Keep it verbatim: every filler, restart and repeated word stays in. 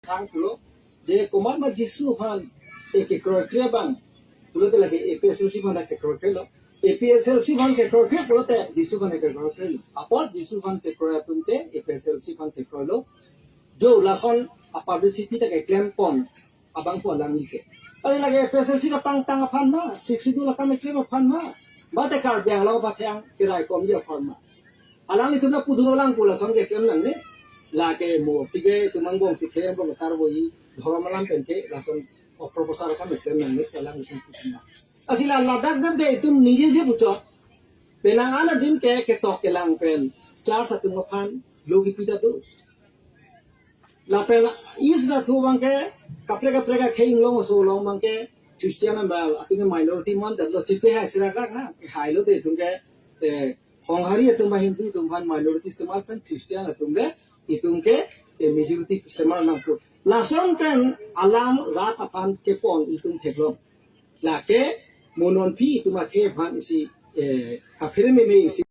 Thang pulo, de komat ma Jisu aphan e kekroikre abang pulote lake A P H L C aphan kekroikrelo. A P H L C aphan kekroikre pulote Jisu aphan kekroikrelo. Apot Jisu aphan kekroi atum ke A P H L C aphan kekroilo. Jo lason a-publicity ta keklempon abang pu alangli ke. Are lake A P H L C kapangtang aphan ma, Sixth Schedule akam keklem aphan ma, mate Karbi Anglong apathang keraikomji aphan ma. Alanglitum ta pudun lang pu lason keklem nangne. Lake mo pige itum angbong si ke angbong charvoi dhorom alam pen ke lason oproposar akam keklem nangne alanglitum pudun lang. Lasi la ladak dan de itum nijije puchot. Penang an adin ke ketok kelang pen church atum aphan lo kipi ta do. Lapen East rat thu abang ke kaprek kaprek akhei inglong aso along abang ke Christian amal atum ke minority mandetlo, chepe hai sira rak ha, hailo te itum ke, eh, Konghari atum ba Hindu atum aphan minority semar pen Christian atum ke itum ke, eh, majority semar nangpo. Lason pen alam rat aphan kepon itum theklong. Lake mo non aphi itum akhei aphan isi, eh, kaphere meme isi